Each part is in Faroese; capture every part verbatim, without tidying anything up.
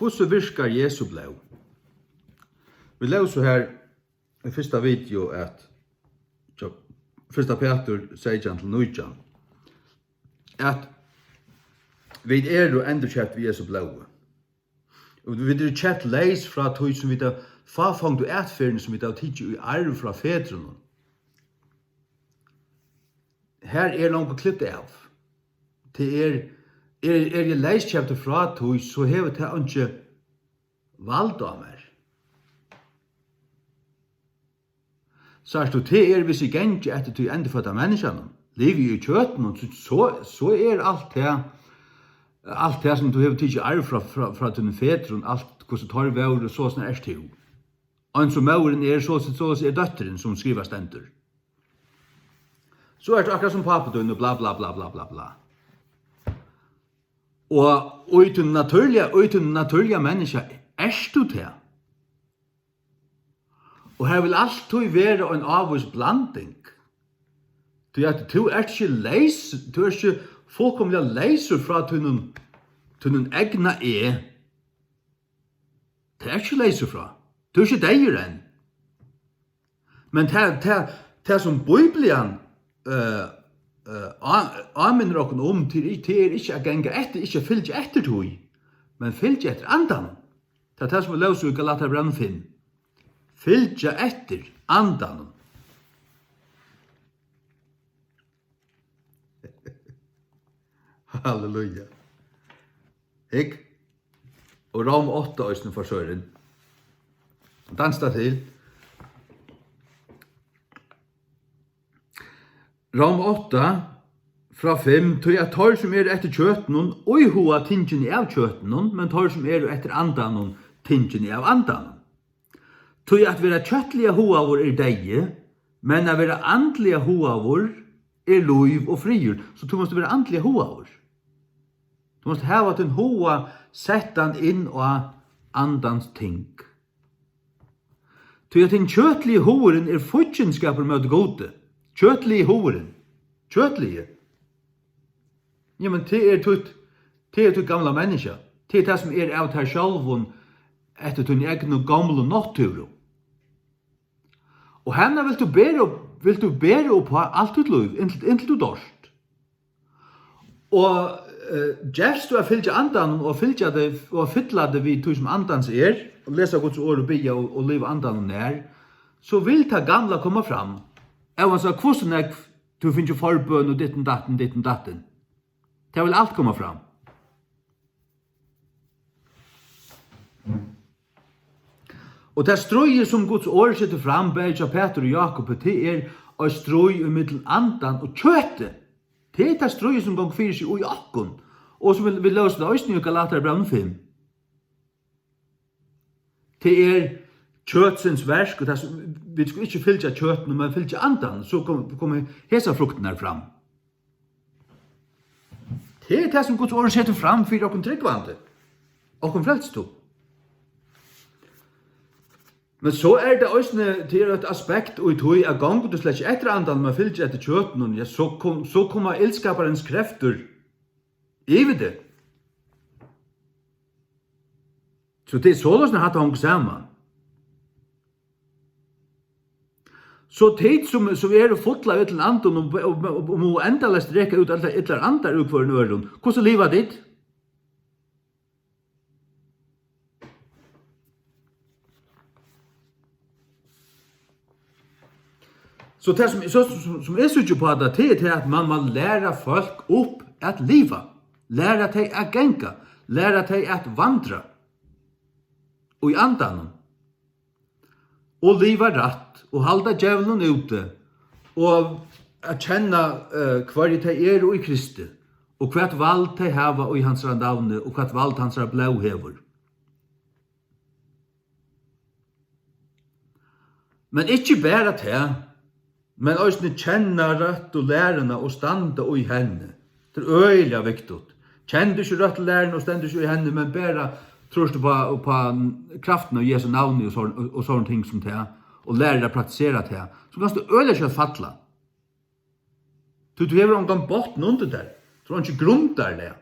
Hvussu virkar Jesu blóð? Vit lósu har í fyrsta video, at hjá fyrsta Pætur seytjan til nítjan, at vit eru endurkeypt við Jesu blóði. Og vit eru keypt leys frá tí, sum vit hava, fáfongdu atferðini, sum vit hava tikið í arv frá fedrunum. Har er longu klipt av. Tað er, er, er eg leyskeyptur frá tí, so hevur tað einki vald á mær. Sært tú, tað er, hvis eg gangi eftir tí endurfødda menniskjanum, livi í kjøtinum, so, so, so er alt tað, alt tað, sum tú hevur tikið arv frá, frá, frá tínum fedrum, alt hvussu teir vóru, soleiðis ert tú. Eins og móðirin er, so, soleiðis er dóttirin, sum skrivað stendur. So ert tú akkurát sum pápi tín og bla, bla, bla, bla, bla, bla. Og í tínum natúrliga, í tínum natúrliga menniskja ert tú tað. Og har vil altíð vera ein ávís blanding. Tí at tú ert ikki leys, tú ert ikki fullkomiliga leysur frá tínum, tínum egna eg. Tað ert ikki leysur frá. Tú ert ikki deyður enn. Men tað, tað, tað sum Biblian, øh, øh, á-, áminnir okkum um, tað er, tað er ikki at ganga eftir, ikki at fylgja eftir tí, men fylgja eftir andanum. Tað er tað, sum vit lósu í Galatarabrævinum fimm. Fylgja eftir andanum. Halleluja. Hygg. Og Róm átta eisini, forsørin. Dansta til. Róm átta, frá fimm: Tí at teir, sum eru eftir kjøtinum, íhuga tingini av kjøtinum, men teir, sum eru eftir andanum, tingini av andanum. Tí at vera kjøtliga hugaður er deyði, men at vera andliga hugaður er lív og friður. So tú mást vera andliga hugaður. Tú mást hava tín huga settan inn á andans ting. Tí at hin kjøtligi hugurin er fíggindskapur móti Gudi. Kjøtligi hugurin. Kjøtligi. Jamen, tað er títt, tað er títt gamla menniskja. Tað er tað, sum er av tær sjálvum eftir tíni egnu gomlu náttúru. Og hana vilt tú bera upp, vilt tú bera upp á alt títt lív, inntil, inntil tú doyrt. Og, eh, gevst tú at fylgja andanum og fylgja teg og fylla teg við tí, sum andans er, og lesa Guds orð og biðja og, og liva andanum nær, so vil tað gamla koma fram. Óansæð hvussu nógv tú hevur fingið forbøn og ditten datten, ditten datten. Tað vil alt koma fram. Og tað stríðið, sum Guds orð setur fram, bæði hjá Pætur og Jákupi, tað er eitt stríð ímillum andan og kjøtið. Tað er tað stríðið, sum gongur fyri seg í okkum, og sum vit, vit lósu tað eisini í Galatarabrævinum fimm. Tað er kjøtsins verk, og tað, vit skulu ikki fylgja kjøtinum, men fylgja andanum, so kom, koma hesar fruktirnar fram. Tað er tað, sum Guds orð setur fram fyri okkum trúgvandi, okkum frelstu. Men so er tað eisini, tað er eitt aspekt í tí, at gongur tú slett ikki eftir andanum, men fylgir eftir kjøtinum, ja, so kom, so koma illskaparins kreftir yvir teg. So tað er soleiðis, at hatta hongur saman. So tit, sum, sum eru full av illum andum og, og, og, og mugu endaleyst reka út allar illar andar úr hvørjum øðrum, hvussu liva tit? So tað, sum, so, sum, sum eg síggi upp á tað, tað er tað, at mann má læra fólk upp at liva, læra tey at ganga, læra tey at vandra í andanum og liva rætt og halda djevlin úti og at kenna, eh, hvørji tey eru í Kristi og hvat vald tey hava í hansara navni og hvat vald hansara blóð hevur. Men ikki bara tað, men eisini kenna røttu læruna og standa í henni. Tað er øgiliga viktigt. Kennir tú ikki røttu læruna og stendur ikki í henni, men bara trýrt upp á, upp á kraftina í Jesu navni og sovorðin, og, og sovorðin ting sum tað, og lærir at praktisera tað, so kanst tú øgiliga skjótt falla. Tí tú hevur ongan botn undir tær. Tú hevur einki grundarlag.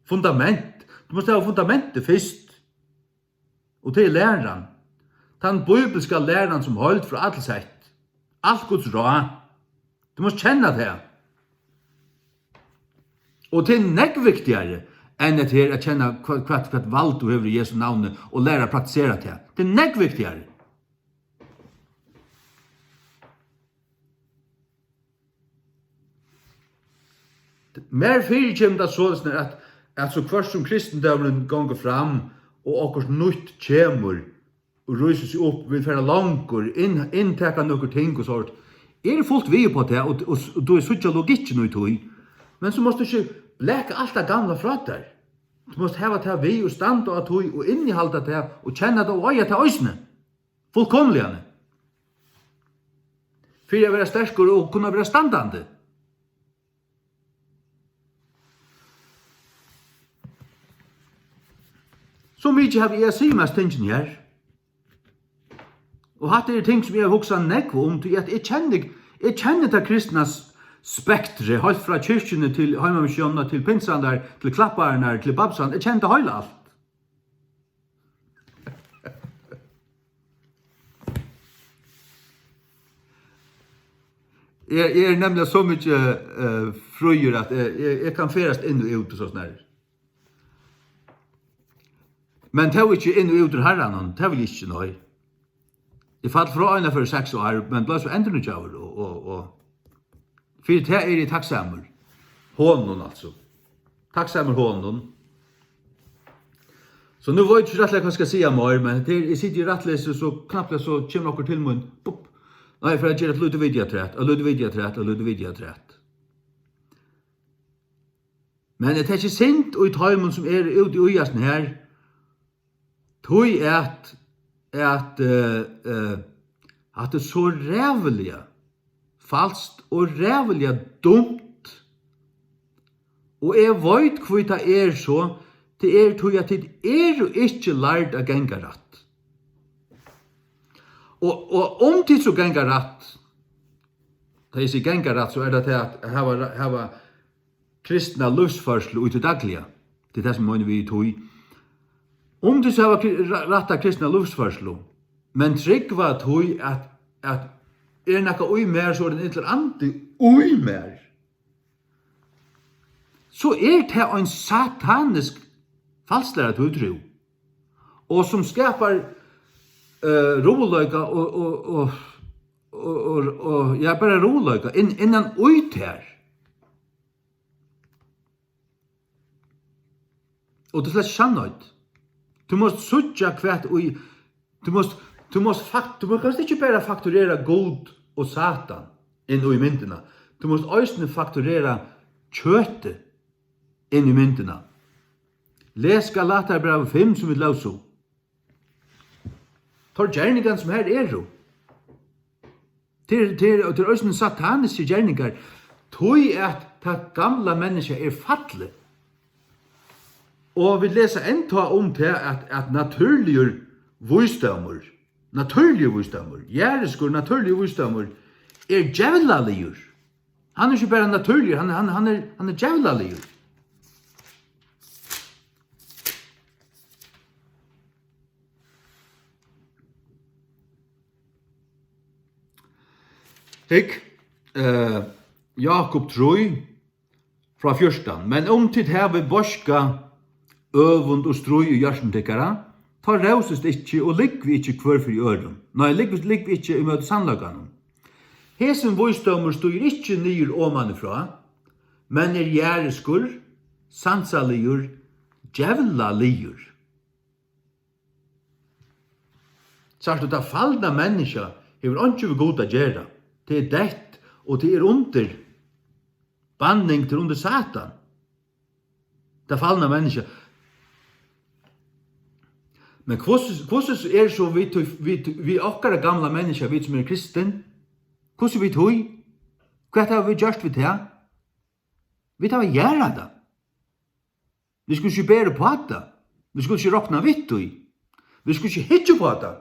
Fundament. Tú mást hava fundamentið fyrst. Og tað er læran. Tann bíbliska læran sum heild frá A til Z. Alt Guds ráð. Tú mást kenna tað. Og tað er nógv viktigari enn at her at kenna hvat, hvat, hvat vald tú hevur í Jesu navni og læra at praktisera tað. Tað er nógv viktigari. Mær fyrikemur tað soleiðis, at, at so hvørt sum kristendagurin gongur fram, og okkurt nýtt kemur og rísur seg upp, vil fara longur, inn, inntaka nøkur ting og sovorðið, eg eri fult við upp á tað, og, og, og tú ert síggja logikkin í tí, men so mást tú ikki blaka alt tað gamla frá tær. Tú mást hava tað við og standa á tí og innihalda tað og kenna tað og eiga tað eisini. Fullkomliga. Fyri at vera sterkur og kunna vera standandi. So mikið havi eg at siga um hesi tingini her. Og hatta eru ting, sum eg havi hugsað nógv um, tí at eg kenni, eg kenni tað kristna s-, spektrið, heilt frá kirkjuni til heimamissiónina, til pinsarnar, til klappararnar, til bamsan. Eg kenni tað heila alt. Eg, eg eri nemliga so mikið, eh, fríur, at eg, eg, eg kann ferðast inn og út og so snarri. Men tó ikki inn og út úr Harranum, tað vil eg ikki, nei. Eg fall frá eina ferð í seks ár, men bleiv so endurnýggjaður og, og, og fyri tað eri eg takksamur. Honum, altso. Takksamur honum. So nú veit eg ikki rættiliga, hvat eg skal siga meir, men tað er, eg siti í rættleysi, so knappliga so kemur okkurt til mín. Bup. Nei, eg fari at gera eitt lítið video afturat, eitt lítið video afturat, eitt lítið video afturat. Men eg taki synd í teimum, sum eru úti í hasum her, tí at, at, eh, eh, hatta er so ræðuliga falskt og ræðuliga dumt, og eg veit, hví tað er so, tað er tí, at tit eru ikki lærd at ganga rætt. Og, og um tit so ganga rætt, tá eg sigi ganga rætt, so er tað tað at hava, hava kristna lívsførslu í tí dagliga. Tað er tað, sum eg meini við tí. Um tú so hava kri-, ra-, rætta kristna lívsførslu, men trúgva tí, at, at er nakað í mær, so er ein illur andi í mær, so er tað ein satanisk falsklæra, tú trú, og sum skapar, eh, ruðuleika og, og, og, og, og, og, ja, bara ruðuleika inn, innan í tær. Og tað er slett sannheit. Tú mást síggja hvat í, tú mást, tú mást fakt-, tú mást kanska ikki bara fakturera Gud og Satan inn í myndina. Tú mást eisini fakturera kjøtið inn í myndina. Les Galatarbrævið fimm, sum vit lósu. Teir gerningar, sum har eru. Tað er, tað er, tað er eisini sataniskir gerningar, tí at tað gamla menniskja er fallið. Og vit lesa enntá um tað, at, at natúrligur vísdómur, natúrligur vísdómur, jarðiskur natúrligur vísdómur er djevlaligur. Hann er ikki bara natúrligur, hann, hann, hann er, hann er djevlaligur. Hygg, eh, Jákup trý, frá fjúrtan. Men um tit hava beiska øvund og stríð í hjørtum tykkara, tá rósist ikki og lúgvið ikki hvør fyri øðrum. Nei, lúgvið, lúgvið ikki ímóti sannleikanum. Hesin vísdómur stígur ikki niður omanífrá, men er jarðiskur, sansaligur, djevlaligur. Sært tú, tað falna menniskja hevur einki við Gud at gera. Tað er deytt, og tað er undir banning, tað er undir Satan. Tað falna menniskja. Men hvussu, hvussu er so við, við, við okkara gamla menniskja, vit sum eru kristin? Hvussu við tí? Hvat hava vit gjørt við tað? Vit hava jarðað tað. Vit skulu ikki bera upp á tað. Vit skulu ikki rokna við tí. Vit skulu ikki hyggja upp á tað.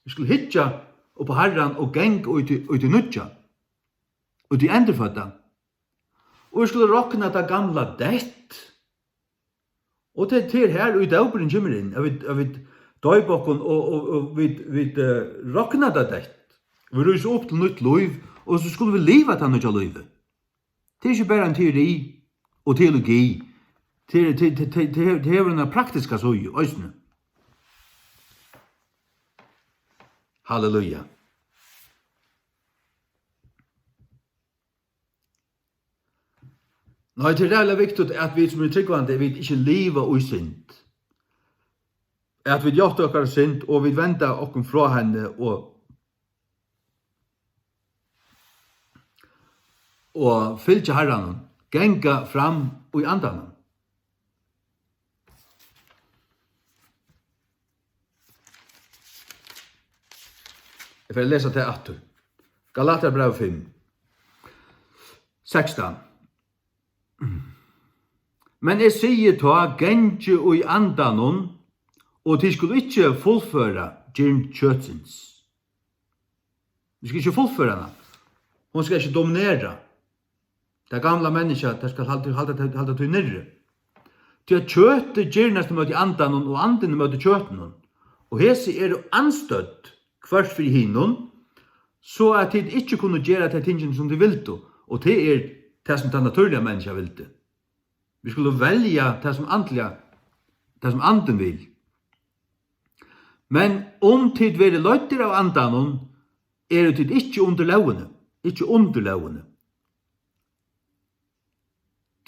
Vit skulu hyggja upp á Harran og ganga í tí, í tí nýggja, í tí endurfødda. Og vit skulu rokna tað gamla deytt. Og tað, tað er her, ið dópurin kemur inn, at vit, at vit doypa okkum, og, og, og vit, vit, eh, rokna tað deytt. Vit rísa upp til nýtt lív, og so skulu vit liva tað nýggja lívið. Tað er ikki bara ein teori og teologi. Tað er, tað, tað, tað, tað hevur eina praktiska síðu eisini. Halleluja. Nei, tað er ræðuliga viktigt, at vit sum eru trúgvandi, vit ikki liva í synd. At vit játta okkara synd, og vit venda okkum frá henni, og, og fylgja Harranum, ganga fram í Andanum. Eg fari at lesa tað aftur. Galatiabræv fimm, sekstan. Men eg sigi tá, gangið í Andanum, og tit skulu ikki fullføra girnd kjøtsins. Vit skulu ikki fullføra hana. Hon skal ikki dominera. Tað gamla menniskja, tað skal halda, halda, halda tí niðri. Tí at kjøtið girnist ímóti Andanum, og Andin ímóti kjøtinum. Og hesi eru andstødd hvørt fyri hinum, so at tit ikki kunnu gera tey tingini, sum tit vildu. Og tað er tað, sum tað natúrliga menniskja vildi. Vit skulu velja tað, sum andliga, tað, sum Andin vil. Men um tit verið leiddir av Andanum, eru tit ikki undir lógini, ikki undir lógini.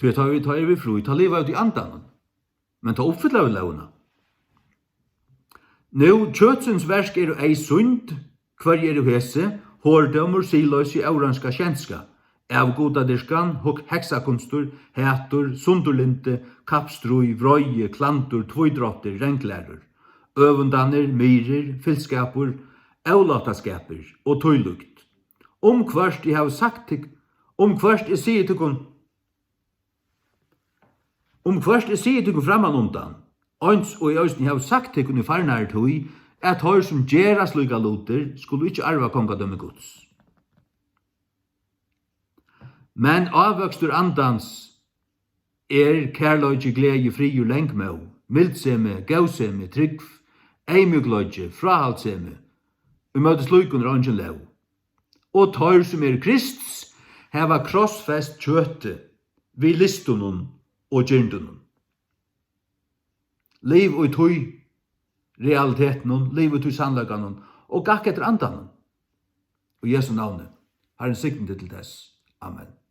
Tí at tá, tá eru vit frí, tá liva vit í Andanum. Men tá uppfylla vit lógina. Nú, kjøtsins verk eru ei sínd. Hvørji eru hesi? Hordómur, siðloysi, óreinska, skjenska, avgudadyrkan, huk-, heksakunstur, hatur, sundurlyndi, kappstríð, vreiði, klandur, tvídráttir, ranglærur, øvundanir, myrðir, fyltskapur, ólátaskapur og tílíkt. Um hvørt eg havi sagt tyk-, um hvørt eg sigi tykkum, um hvørt eg sigi tykkum frammanundan, eins og eg eisini havi sagt tykkum í farnari tíð, at teir, sum gera slíkar lutir, skulu ikki arva kongadømi Guds. Men ávøkstur Andans er kærleiki, gleði, friður, langmóð, mildsemi, góðsemi, trúgv, eyðmjúkleiki, fráhaldssemi. Ímóti slíkum er eingin lóg. Og teir, sum eru Krists, hava krossfest kjøtið við lystunum og girndunum. Liv í tí realitetinum, liv í tí sannleikanum, og gakk eftir Andanum. Í Jesu navni. Harrin signi teg til tess. Amen.